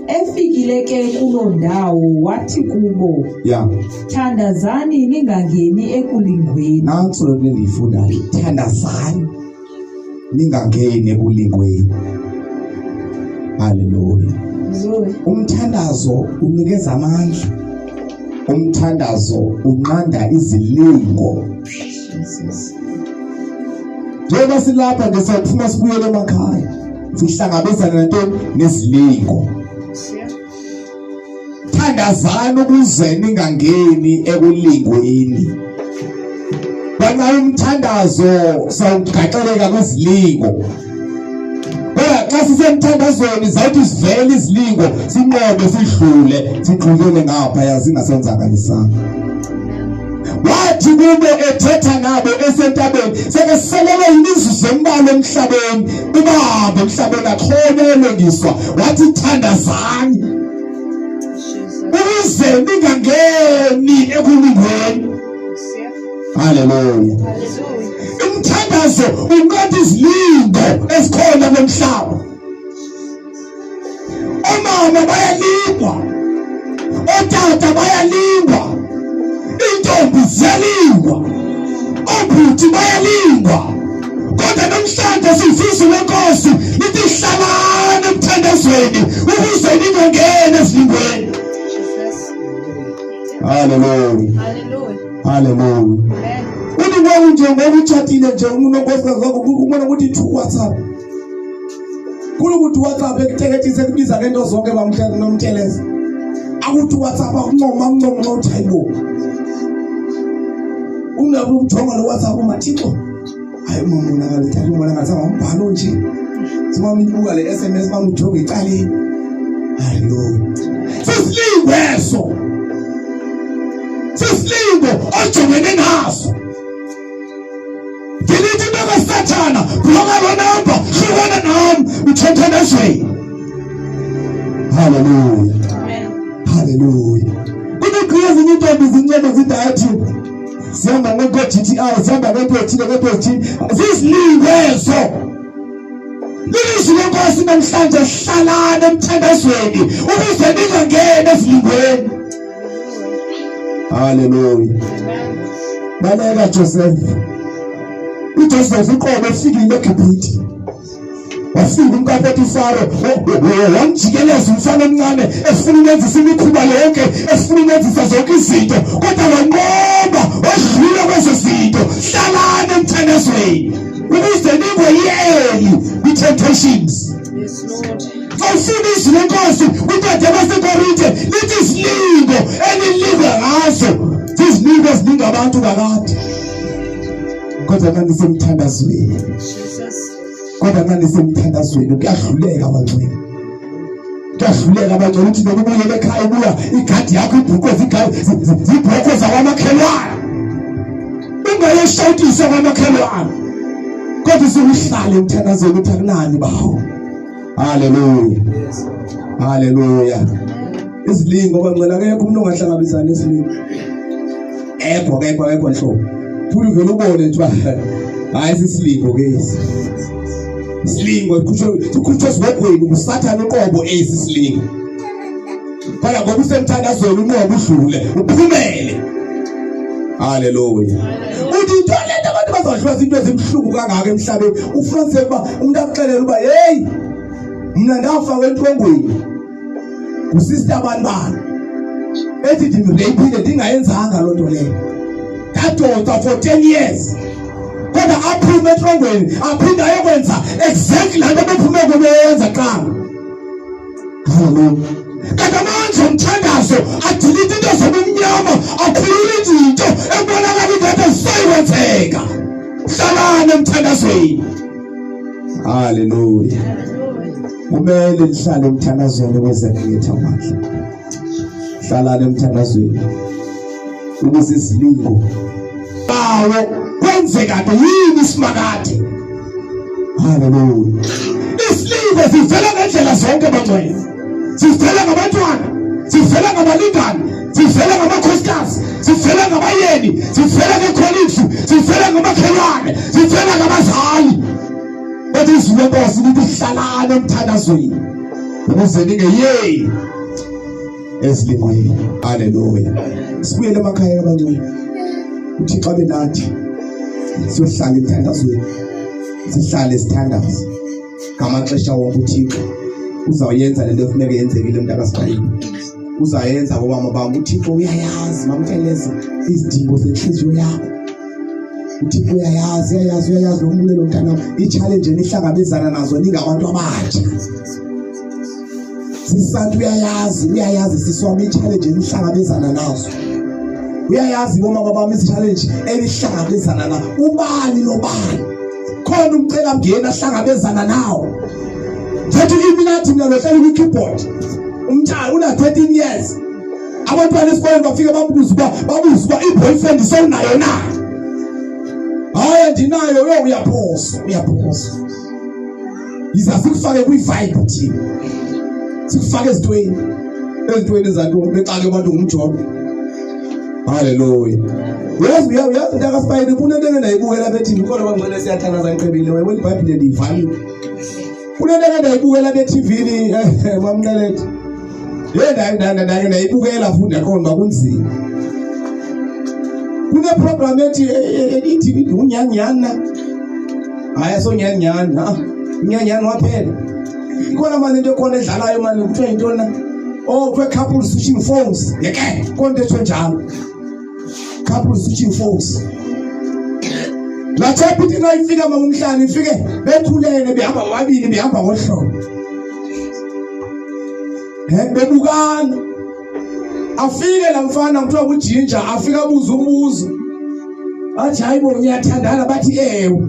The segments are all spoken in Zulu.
Efikile ke kuloo ndawo wathi kubo, Ya. Thandazani ningangeni ekulingweni. Nantso le nto endiyifundayo. Thandazani ningangeni ekulingweni. Haleluya. Umthandazo unikeza amandla. Umthandazo unqanda izilingo. Njengoba silapha nje siyaphuma sibuyele emakhaya. Sihlangabezana nantoni nezilingo. Thandazani ukuze ningangeni ekulingweni. Ngenxa yomthandazo sawugaxeleka kwizilingo. Kodwa xa sisemthandazweni zawuthi sivele izilingo sinqobe sidlule sidlulele ngaphaya zingasenzakalisanga. Wathi kubo ethetha nabo esentabeni sekeselele imizuzu embalwa emhlabeni ubahambe emhlabeni akhona elungiswa wathi thandazani ukuze ningangeni ekulingweni. Haleluya. Umthandazo unqanda izilingo ezikhona lomhlaba. Omama bayalingwa, otata bayalingwa, intombi ziyalingwa, obhuti bayalingwa. Kodwa namhlanje sivuzu lenkosi lithi hlalani emthandazweni ukuze ningangeni ezilingweni. Haleluya. Hallelujah. Haleluya. Uthi ngoku nje ngoku utshatile nje unonkosikazi wakho ubona ukuthi thu WhatsApp. Kulukuthi WhatsApp ekuteketise kubiza ngento zonke bamhlele nomteleza. Akuthi WhatsApp akuncoma akuncoma nxa uthi hayibo. Ungabe umjonga lo WhatsApp umathixo. Hayi uma umonakalo thatha umonakalo sangambhalo nje. Simambuka le SMS bamjonga ecaleni. Haleluya. Sisilingweso. Sisilingo ojongene naso. Delete into kaSathana, bloka lo number, hlukana nami, uthethe Haleluya. Haleluya. Kunegqiya ezinye intombi zincoma zithi hayi sihamba ngoko-GTI sihamba ngento ethile ngento ethile zizilingo ezo lilizwi lenkosi namhlanje hlalani emthandazweni ukuze ningangeni ezilingweni haleluya baleka Joseph uJoseph uqobo efikile eGibhithe wafika umkaPotifaro wamjikeleza umfana omncane efuna ukwenzisa imikhuba yonke efuna ukwenzisa zonke izinto kodwa wanqoba wadlula kwezo zinto hlalani emthandazweni ukuze ningoyeli kwi-temptations Xa ufuna izwi lenkosi kwincwadi yabaseKorinte lithi isilingo enilingwa ngazo zizilingo ezilinga abantu kakade kodwa xa nisemthandazweni kodwa xa nisemthandazweni kuyadluleka abangcwele kuyadluleka abangcwele uthi noma ubuyele ekhaya ubuya igadi yakho ibhukwe zibhokwe zakwamakhelwane ungayoshawutiswa kwamakhelwane kodwa usukuhlale emthandazweni uthi akunani bawo haleluya haleluya izilingo bangcwele akekho umuntu ongahlangabezani nezilingo ekho akekho akekho nhlobo futhi uvele ubone nje uba hayi sisilingo ke esi silingo sikhutshwe esihogweni ngusathane uqobo esi silingo kodwa ngoba usemthandazweni unqobe udlule uphumele haleluya uthi into lento abantu bazodlula izinto ezimhlungu kangaka emhlabeni ufumaniseke uba umuntu akuxelele uba heyi mna ndafakwa entwengweni ngusista abantu bani ethi ndimreyphile ndingayenzanga loo nto leyo ndadonsa for 10 years kodwa aphume etrongweni aphinde ayokwenza exactly laa nto abephume kubeyenza kuqala Haleluya. Kanti amandla omthandazo adilita into zobumnyama akhulula izinto ebonakala ingathi azisayikwenzeka. Hlalani emthandazweni. Haleluya. Kumele nihlale emthandazweni ukuze nilethe amandla. Hlalani emthandazweni ukuze izilingo bawo kwenzeka nto yini simakade Haleluya. Isilingo sivela ngendlela zonke bangcwele. Sivela ngabantwana, sivela ngabalingani, sivela ngamakhosikazi, sivela ngabayeni, sivela ngecolleagues, sivela ngamakhelwane, sivela ngabazali. Bathi izwi lenkosi lithi hlalani emthandazweni. Ukuze ningeyeli ezilingweni. Haleluya. Sibuyele emakhaya abangcwele. UThixo abe nathi. Siyohlala emthandazweni. Sihlale sithandaze. Ngamaxesha wonke uThixo uzawuyenza lento efuneka yenzekile mntakasixayini. Uzayenza bobama bam. UThixo uyayazi mamteleza izidingo zenhliziyo yakho. uThixo uyayazi uyayazi uyayazi nombulelo mntanam i-challenge enihlangabezana nazo ningabantu abatsha sisantu uyayazi uyayazi sisi wami i-challenge enihlangabezana nazo uyayazi bomama bami i-challenge enihlangabezana nazo ubani nobani khona umcela mngeni ahlangabezana nawo Thathu kimi nathi mina lohlala kwi-keyboard umntana una 13 years abantwana esikoleni bafike babuze uba babuze uba i-boyfriend sewunayo na hayi andinayo yo uyaphosa uyaphosa yiza sikufake kwi-vibe thina sikufake ezintweni ezintweni zantoni bexake abantu ngumjolo haleluya uyazi uyazi mntakasibayeni kunento eke ndayibukela bethini ukhona bangcwele siyathandaza ngiqebile wena ibhayibhile ndiyivalile kunento eke ndayibukela bethivini eh, mamnqelethe Hey ndake ndayibukela futhi ndaqonda uba kunzima. Kuneprogram ethi e, e, e, ithi unyanyana. Hayi asonyanyana. Ha. Unyanyana waphela. Ikhona manje into ekhona edlalayo manje kuthiwa yintoni na? Oh, kuthiwa couple switching phones. Yeke, khona into etsho njalo. Couple switching phones. La chapter ithi xa ifika mama umhlali ifike bethulene behamba bobabili behamba ngohlobo. Bebukana. Afike la mfana kuthiwa kujinja afike abuze umbuzo. Athi hayibo ngiyathandana bathi ewe.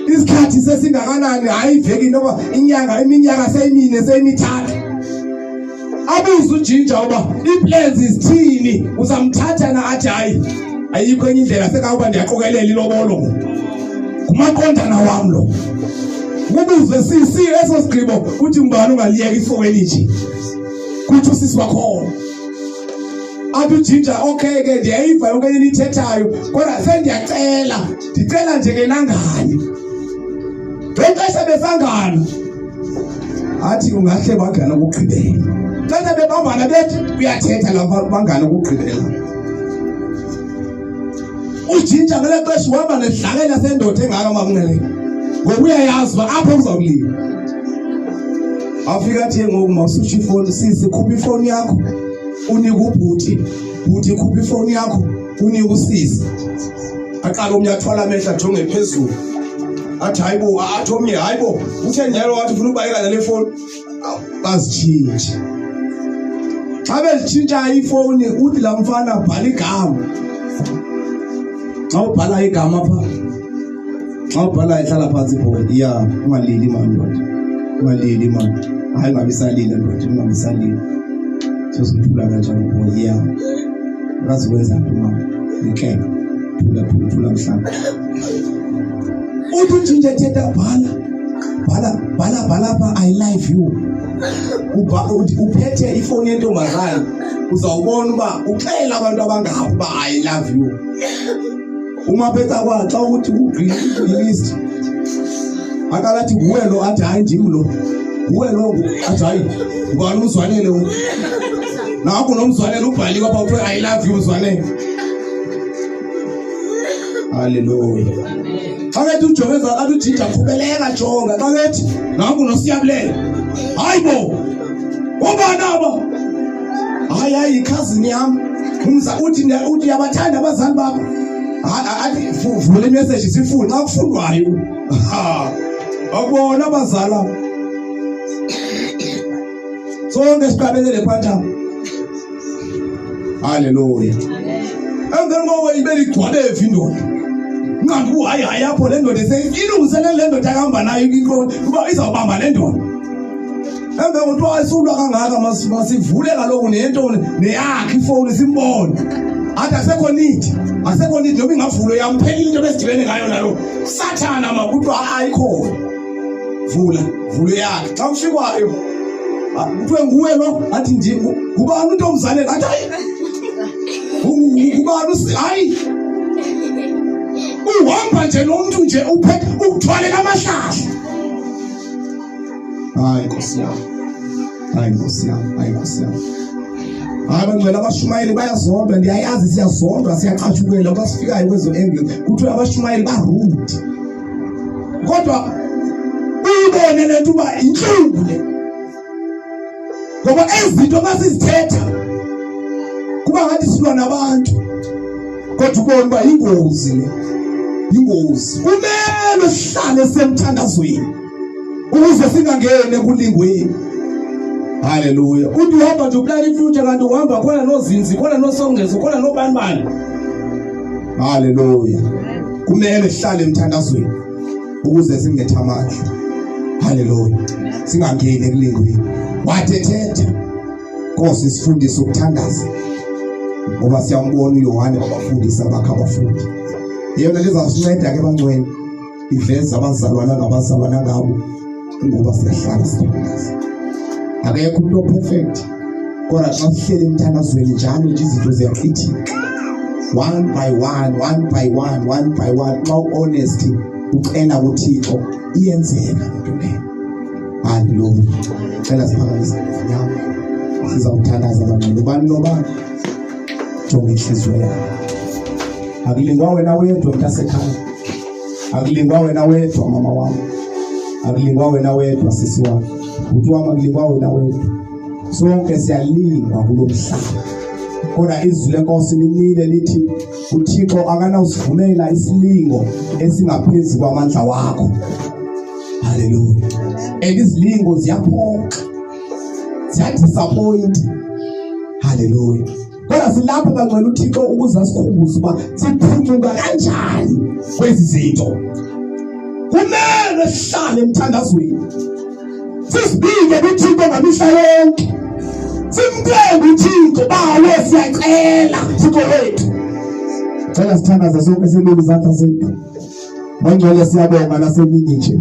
Isikhathi sesingakanani hayi iveki noma inyanga iminyaka seyimine seyimithathu. Abuze ujinja uba iplans izithini uzamthatha na athi hayi ayikho enye indlela sekakuba ndiyaqokelela ilobolo ngumaqondana wam lo kubuze sisi eso sigqibo uthi ngubani ungaliyeka ifoku elinje kuthi usisi wakhona athi ujinja okay ke ndiyayiva yonke into ithethayo kodwa sendiyacela ndicela nje ke nangani ngexesha besangana athi ungahle bangana ukugqibela xesha bebambana bethi uyathetha laa bangana ukugqibela ujinja ngele xesha uhamba nedlakela sendoda engaka makunele ngoba uyayazi uba apho kuzawuliwa afika athi ngoku mawusutsha ifoni sisi khupha ifoni yakho unike ubhuti bhuti khupha ifoni yakho unike usisi aqala omnye athwala amehlo ajonge phezulu athi hayibo athi omnye hayibo uthe njalo wathi ufuna ubayeka nale foni bazitshintshe xa bezitshintsha ifoni uthi laa mfana bhala igama xa ubhala igama pha xa ubhala ihlala phantsi ibhodi ya ungalili mani ndoda ungalili mani hayi ungabi salila ndoda ungabi salila sozimthula kanjani ubhoyi ya akazi kwenza nto mama nikeke thula thula thula mhlawumbi uthi unjinje thetha bhala bhala bhala bhala apha i love you Ubha, uphethe ifoni yentombazane uzawubona uba uxela abantu abangaphi uba i love you uma phetha kwa xa ukuthi ugreen list akalathi nguwe lo athi hayi ndim lo nguwe lo athi hayi ngubani umzwanele u nakho nomzwanele ubhaliwe apha kuthiwe i love you mzwanele haleluya xa kethi ujonge athi ujinja qhubeleka jonga xa kethi nanku nosiyabulela hayi bo obani aba hayi hayi yikhazini yam umza uthi uthi uyabathanda abazali bakho athi vula imeseji sifunde xa kufundwayo akubona abazali abo sonke siqabelele quantum haleluya emveni koko ibe ligcwabevu indoda nqanti uhayi hayi apho le ndoda ilungiselele le ndoda akahamba nayo uba izawubamba le ndoda emva kuthiwa ayisulwa kangaka masivule kaloku nento neyakhe ifowuni simbone athi asekho nidi asekho nidi noba ingavulwe yamphelile into besidibene ngayo nalo sathana makuthiwa ayikhona vula vula eyakhe xa kufikwayo kuthiwe nguwe lo athi ndim ngubani untomzalela athi hayi ngubani hayi uhamba nje nomntu nje uphethe ukuthwalela amahlahla hayi nkosi yami Hayi Nkosi yami, hayi Nkosi yami. Hayi bangcwele, abashumayeli bayazondwa, ndiyayazi siyazondwa, siyaqashukela xa sifikayo kwezo angle kuthiwa abashumayeli ba-rude, kodwa uyibone le nto uba intlungu le, ngoba ezinto masizithetha kuba ngathi silwa nabantu, kodwa ubone uba yingozi le, yingozi. Kumele sihlale semthandazweni ukuze singangeni ekulingweni. Haleluya. Uthi uhamba nje uplana ifuture, kanti uhamba khona nozinzi, khona nosongezo, khona nobani bani. Haleluya. Kumele sihlale emthandazweni ukuze singethe amandla. Haleluya. Singangeni ekulingweni. Wathi ethetha, Nkosi sifundise ukuthandaza, ngoba siyambona uYohane wabafundisa abakhe abafundi. Yona lizasinceda ke bangcwele, iveza abazalwana ngabazalwana ngabo, ngoba siyahlala sithandaza. Akekho umuntu operfect, kodwa xa sihleli emthandazweni njalo nje izinto ziyachithika one by one, one by one, one by one. Xa u-honest ucela kuThixo, iyenzeka loo nto leyo. Haleluya. Cela siphakamise izinyawo, sizawuthandaza bangcwele. Ubani nobani, jonga inhliziyo yakho. Akulingwa wena wedwa mntasekhaya, akulingwa wena wedwa mama wami, akulingwa wena wedwa sisi wami, bhuti wami, akulingwa wena wedwa. Sonke siyalingwa kulo mhlaba, kodwa izwi lenkosi limile lithi uThixo akanawusivumela isilingo esingaphezu kwamandla wakho. Haleluya. And izilingo ziyaphoxa, ziyadisappoint. Haleluya. Kodwa silapho bangcwele uThixo ukuze asikhumbuze uba siphunyuka kanjani kwezi zinto. Kumele sihlale emthandazweni, sizibike kuThixo ngamihla yonke, simcenge uThixo. Bawo, siyacela Thixo wethu. Cela sithandaze sonke, silule izandla zethu. Bangcwele, siyabonga nasemini nje.